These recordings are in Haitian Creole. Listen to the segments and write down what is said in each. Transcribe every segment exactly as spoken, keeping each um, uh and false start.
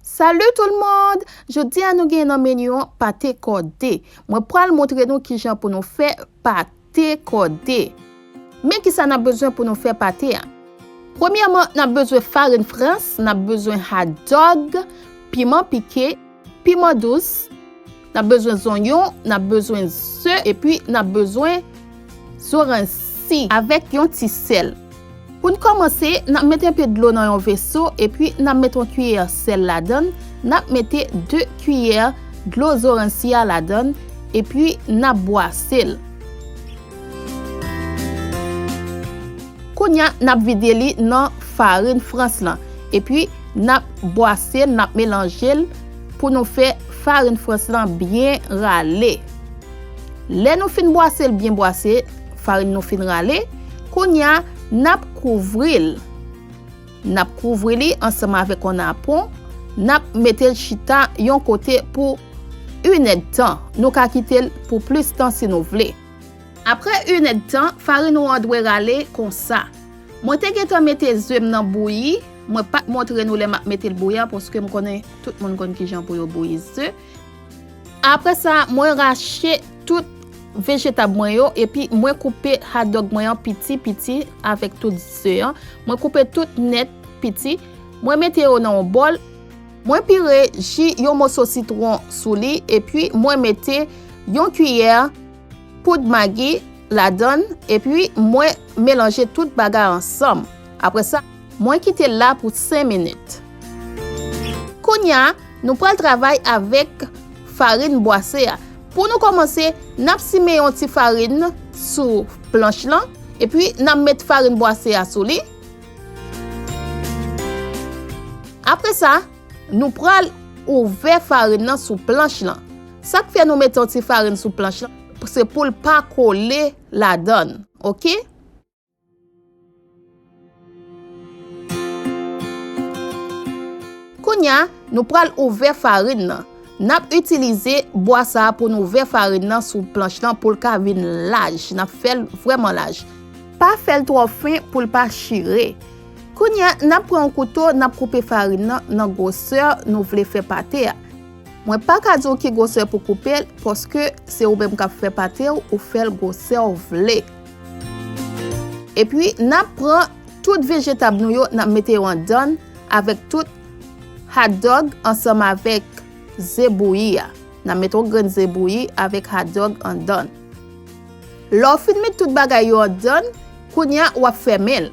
Salut tout le monde! Jodi a nou gen nan meni an pate kòde. Mwen pral montre nou kijan pou nou fè pate kòde. Men kisa n ap bezwen pou nou fè pate a. Premyèman, n ap bezwen farin frans, n ap bezwen hot dog, piman pike, piman dous, n ap bezwen zonyon, n ap bezwen ze, epi n ap bezwen zoranj si avèk yon ti sèl. Pou n kòmanse, n ap mete enpe dlo nan yon veso, epi n ap mete yon kiyè sèl ladan l, n ap mete de kiyè dlo zoranj si a ladan l, epi n ap bwase l. Kounye a, n ap vide li nan farin frans lan, epi n ap bwase l, n ap melanje l pou nou fè farin frans lan byen rale. Lè nou fin bwase l byen bwase, farin nou fin rale, kounye a, n ap kouvri l. N ap kouvri li ansanm avèk yon napon, n ap mete l chita yon kote pou inèdtan. Nou ka kite l pou plis tan si nou vle. Apre inèdtan, farin ou an dwe rale konsa. Mwen te gentan mete ze m nan bouyi, mwen pa t montre nou lè m ap mete l bouyi a, paske m konnen tout moun konn kijan pou yo bouyi ze. Apre sa, mwen rache tout vejetab mwen yo, epi mwen koupe hot dog mwen an piti piti avèk tout ze an. Mwen koupe tout nèt piti. Mwen mete yo nan yon bòl. Mwen pire ji yon moso sitwon sou li, epi mwen mete yon kiyè poud magi ladan l, epi mwen melanje tout bagay ansanm. Apre sa, mwen kite l la pou senk minit. Kounye a, nou pral travay avèk farin bwase a. Pou nou kòmanse, n ap simen yon ti farin sou planch lan, epi n ap met farin bwase a sou li. Apre sa, nou pral ouvè farin nan sou planch lan. Sa k fè nou mete yon ti farin sou planch lan, se pou l pa kole ladan l, oke? Kounye a, nou pral ouvè farin nan. N ap itilize bwa sa a pou n ouvè farin nan sou planch lan pou l ka vin laj. N ap fè l vrèman laj. Pa fè l twò fen pou l pa chire. Kounye a, n ap pran yon kouto, n ap koupe farin nan nan gwosè nou vle fè pate a. Mwen pa ka di w ki gwosè pou koupe l, paske se ou menm k ap fè pate w, ou fè l gwosè w vle. Epi, n ap pran tout vejetab nou yo, n ap mete yo anndan l avèk tout hot dog ansanm avèk ze bouyi a. N ap mete yon grenn ze bouyi avèk hot dog anndan l. Lè w fin met tout bagay yo anndan l, kounye a w ap fèmen l.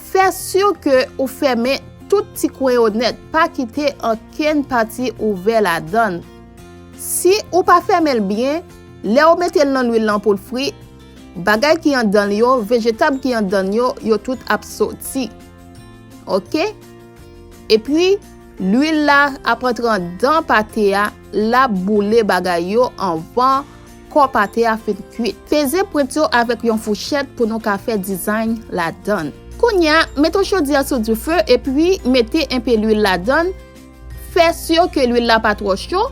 Fè si ke ou fèmen tout ti kwen yo nèt, pa kite ankenn pati ouvè ladan l. Si ou pa fèmen l byen, lè w mete l nan lwil lan pou l fri, bagay ki anndan l yo, vejetab ki anndan l yo, yo tout ap soti. Oke? Epi, lwil la ap antre anndan pate a, l ap boule bagay yo anvan kò pate a fin kwit. Peze pwent yo avèk yon fouchèt pou nou ka fè dizay ladan l. Kounye a, mete chodyè sou dife epi mete enpe lwil ladan l. Fè si ke lwil la pa twò cho.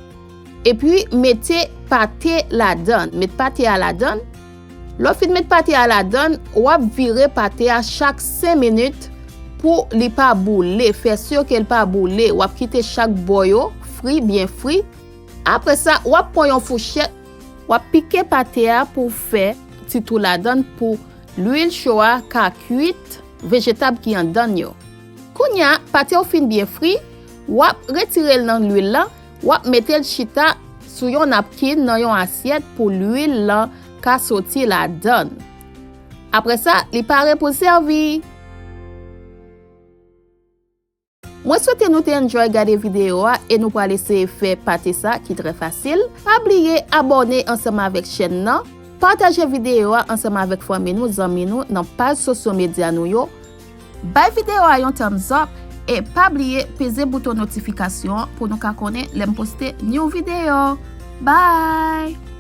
Epi mete pate ladan l. Met pate a ladan l. Lè w fin met pate a ladan l, w ap vire pate a chak senk minit pou li pa boule. Fè si ke l pa boule. W ap kite chak bò yo fri, byen fri. Apre sa, w ap pran yon fouchèt, w ap pike pate a pou w fè ti tou ladan l pou lwil cho a ka kwit vejetab ki anndan l yo. Kounye a, pate w fin byen fri, w ap retire l nan lwil lan, w ap mete l chita sou yon napkin nan yon asyèt pou lwil lan ka soti ladan l. Apre sa, li pare pou sèvi. Mwen swete nou te enjoy gade videyo a e nou pral eseye fè pate sa ki trè fasil. Pa bliye abòne ansanm avèk chèn nan, pataje videyo a ansanm avèk fanmi nou, zanmi nou nan paj sosyo medya nou yo. Bay videyo a yon thumbs up e pa bliye peze bouton notifikasyon an pou nou ka konnen lè m poste new videyo. Bye!